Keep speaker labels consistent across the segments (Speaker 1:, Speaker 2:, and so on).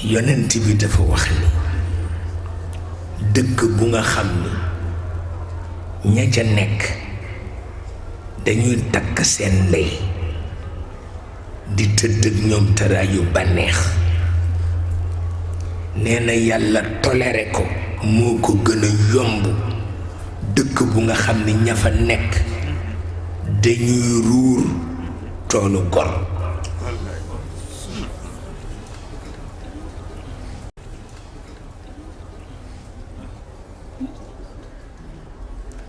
Speaker 1: yonent bi dafa wax ni dëkk bu nga xam ni ña ca nekk dañuy takk seen ndey di tëdd ak ñoom tëraayu bànneex nee na yàlla toléré ko moo ko gën a yomb dëkk bu nga xam ni ña fa nekk dañuy ruur toolu gor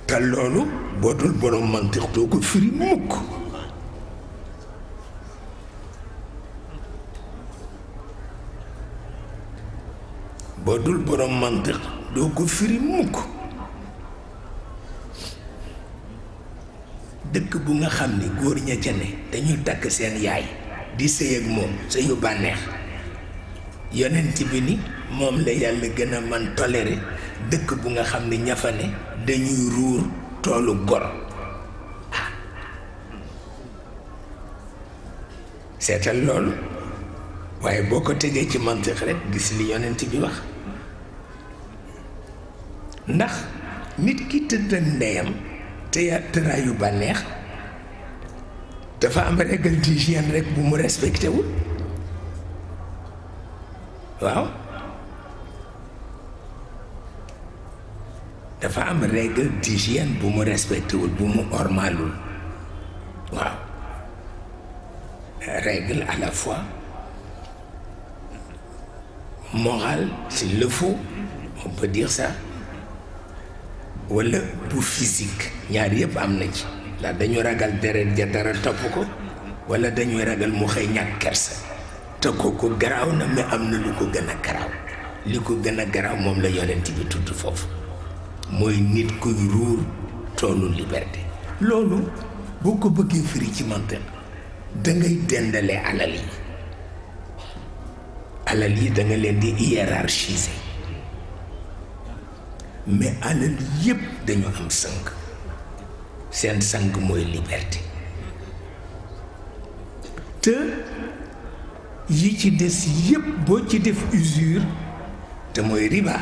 Speaker 1: te loolu boo dul borom mantiq doo ko firi mukk boo dul borom mantiq doo ko firi mukk dëkk bu nga xam ni góor ña ca ne dañuy takk seen yaay di sëy ak moom sëyu bànneex yonent bi ni moom la yàlla gën a man toléré dëkk bu nga xam ni ña fa ne dañuy ruur toolu gor seetal loolu waaye boo ko tegee ci mantiq rek gis li yonent bi wax ndax nit ki tëdd ak ndeyam te yaa tëraayu bànneex dafa am règle d'hygiène rek bu mu respecté wul waaw dafa am règle d'hygiène bu mu respecté wul bu mu ormalul waaw règle à la fois morale s'il le faut on peut dire ça wala bu physique ñaar yëpp am na ci la dañu ragal deret ja dara topp ko wala dañuy ragal mu xëy ñàkk kersa te ko garaaw na mais am na lu ko gën a garaaw li ko gën a garaaw moom la yonent bi tudd foofu mooy nit kuy ruur toolu liberté loolu boo ko bëggee firi ci mantiq dangay dendale alal yi da nga leen di hiérarchiser mais alal yépp dañu am sang seen sang mooy liberté te yi ci des yépp boo ci def usure te mooy riba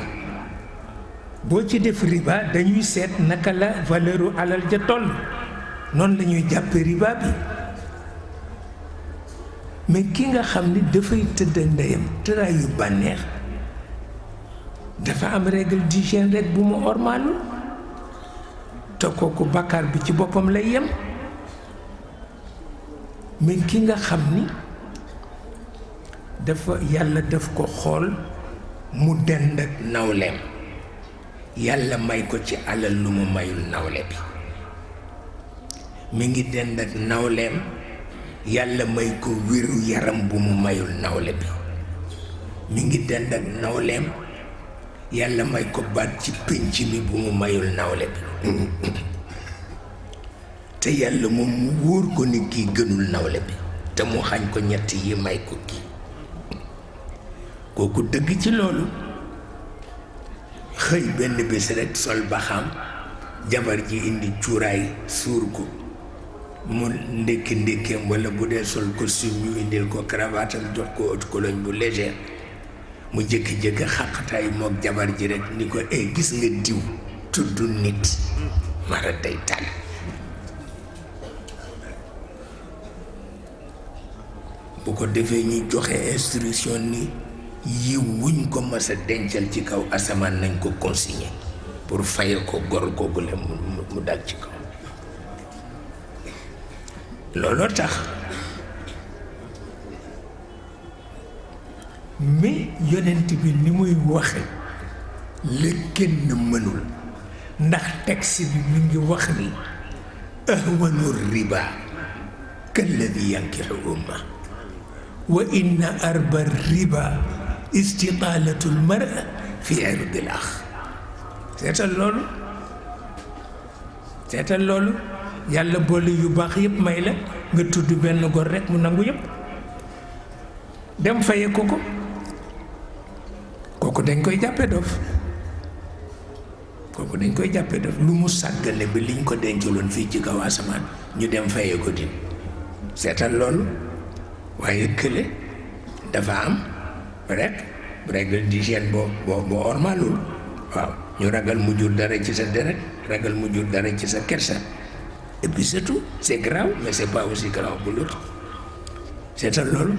Speaker 1: boo ci def riba dañuy seet naka la valeuru alal ja toll noonu la ñuy jàppe riba bi mais ki nga xam ni dafay tëdd ndeyam tëraayu bànneex dafa am règle d'hygiène rek bu mu ormaalul te kooku bàkkaar bi ci boppam lay yem mais ki nga xam ni dafa yàlla daf ko xool mu dend ak nawleem yàlla may ko ci alal lu mu mayul nawle bi mi ngi dend ak nawleem yàlla may ko wéru yaram bu mu mayul nawle bi mi ngi dend ak nawleem yàlla may ko baat ci pénc mi bu mu mayul nawle bi te yàlla moom mu wóor ko ni kii gënul nawle bi te mu xañ ko ñett yi may ko kii kooku dëgg ci loolu xëy benn bés rekk sol baxam jabar ji indi cuuraay suur ko mu ndékki ndékkeem walla bu dee sol costume ñu indil ko cravate am jox ko haute cologne bu légère mu jékki-jékki xàqataay mook jabar ji rekk ni ko gis nga diw tudd nit mara day tàll bu ko defee ñu joxe instruction ni yiw wuñ ko mas a dencal ci kaw asamaan nañ ko consigné pour faye ko gor googule mu dal ci kaw looloo tax mais yonent bi ni muy waxe la kenn mënul ndax texte bi mi ngi wax ni ahwanu riba kalladi yankixu umma wa inna arba riba istitaalatu lmara fi irdil ax seetal loolu yàlla boole yu baax yépp may la nga tudd benn gor rekk mu nangu yépp dem faye ko kooku dañ koy jàppe dof lu mu sàggane bi liñ ko dencaloon fii ci kaw asamaan ñu dem faye ko di seetal loolu waaye kële dafa am rekk règle d'hygiène boo ormalul waaw ñu ragal mu jur dara ci sa deret ragal mu jur dara ci sa kersa et puis c'est tout c'est grave mais c'est pas aussi grave bu l'autre c'est ça loolu